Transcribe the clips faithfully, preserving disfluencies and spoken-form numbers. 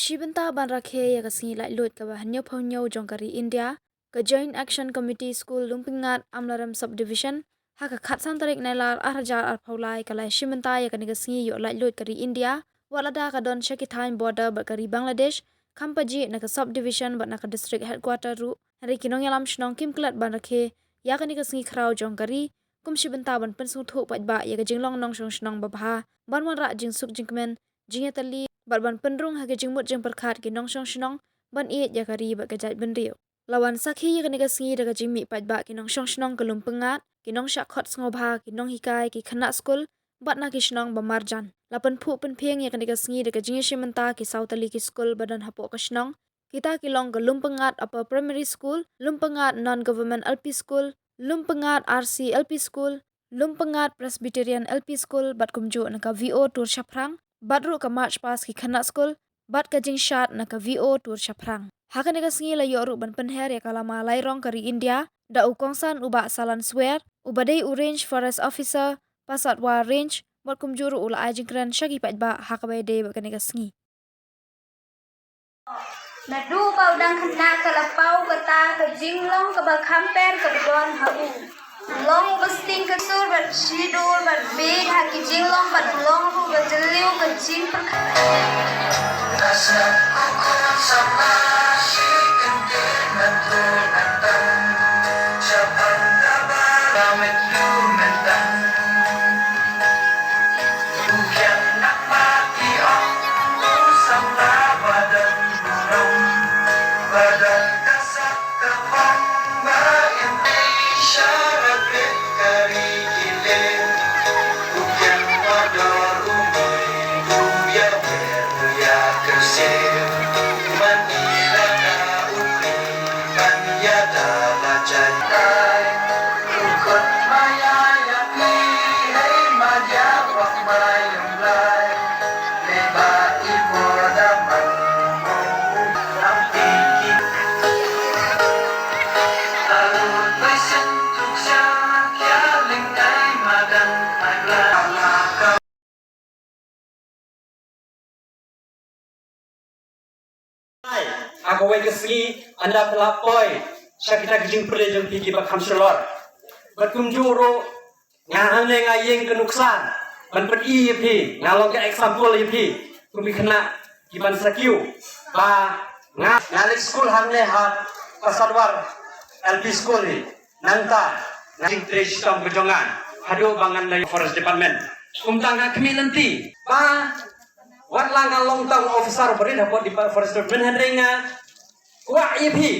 Shi bynta ban rakhe ïa ka sngi laitluid kaba hynñiewphew hynñiew jong ka ri India, ka Joint Action Committee School Lumpyngngad Amlarem Subdivision, ha ka khatsan tarik Nailar arhajar arphew lai ka la ïashim bynta ïa kane ka sngi ïoh laitluid ka ri India, wat lada ka don sha ki thaiñ border bad ka ri Bangladesh, kham pajih na ka subdivision bad na ka district headquarter ruh, hynrei ki nongïalam shnong kim klet ban rakhe ïa kane ka sngi khraw jong ka ri, kum shi bynta ban pynsngewthuh paidbah ïa ka jinglong nongshong shnong babha, ban wanrah jingsuk jingkmen, jingïatylli, bad ban pynrung ha ka jingmut jingpyrkhat ki nongshong shnong, ban ïeit ïa ka ri bad ka jaitbynriew. La wan sakhi ïa kane ka sngi da ka jingmih paidbah ki nongshong shnong ka Lumpyngngad, ki nongshah khot sngewbha, ki nonghikai, ki khynnah skul, bad na ki shnong ba marjan. La pynphuh pynphieng ïa kane ka sngi da ka jingïashim bynta ki saw tylli ki skul ba don hapoh ka shnong. Kita ki long ka Lumpyngngad Upper Primary School, Lumpyngngad Non-Government L P School, Lumpyngngad R C L P School, Lumpyngngad Presbyterian L P School, bad kumjuh na ka V O Tur Shaphrang, bad ruh ka March Past ki khynnah skul, bad ka jingshad na ka V O Tur Shaphrang. Ha kane ka sngi la ïoh ruh ban pynher ïa ka lama lairong ka ri India da u kongsan u Bah Salan Swer, uba dei u Range Forest Officer, Pasatwa Range, bad kumjuh ruh u la ai jingkren sha ki paidbah ha kaba ïadei bad kane ka sngi. Naduh ba u dang khynnah ka la paw kata ka jinglong kaba kham pher kaba don ha u. U long uba sting ka sur bad shidur bad bieit ha ki jinglong bad u long ruh uba jylliew ka jingpyrkhat. Ha kawei ka sngi ynda phi la poi sha kita ki jingpyrshah jong phi kiba kham shalor. Bad kumjuh ruh nga hangne nga ïeng ka nuksa ban pyni ïa phi, nga long ka example ïa phi kum ki khynnah kiban sa kiew ba nga, nga leit skul hangne ha Pasadwar L P School hi. Nangta nga jingtrei shitom ka jong nga haduh ba ngan leit Forest Department. Kumta nga khmih lynti ba wat la nga long tang officer ba rit hapoh Depart-, Forest Department, hynrei nga kwah ïa phi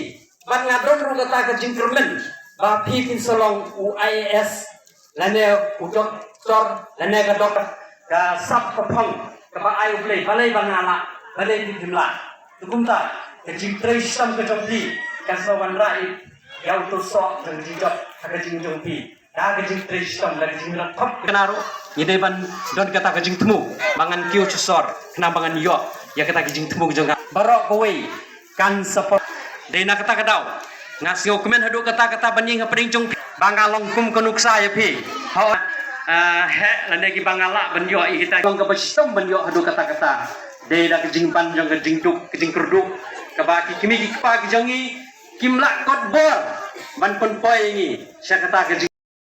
bad nga don ruh kata ka jingkyrmen ba phi phin sa long u I A S lane u doktor lane ka doktor ka sap ka phong kaba ai U Blei, balei ba nga lah, balei phi phim lah. Te kumta ka jingtrei shitom ka jong phi kan sa wanrah ïa u tyrsoh jong ka jingjop ha ka jingjop phi. Da ka jingtrei shitom, da ka jingryngkop kane ruh ngi dei ban don kata ka jingthmu ba ngan kiew shisor khnang ba ngan ïoh ïa kata ka jingthmu ka jong nga. Baroh kawei kan support. Dei na kata ka daw nga sngewkmen haduh katta katta ban ïeng hapdeng jong phi ba nga long kum ka nuksa ïa phi. Ho, ah, heh lane kiba nga lah ban ïoh ïa kita, long kaba shitom ban ïoh haduh katta katta. Dei da ka jingban jong ka jingduk, ka jingkyrduh kaba ki kmie ki kpa ki jong ngi kim lah kot bor ban pynpoi ïa ngi sha kata ka jing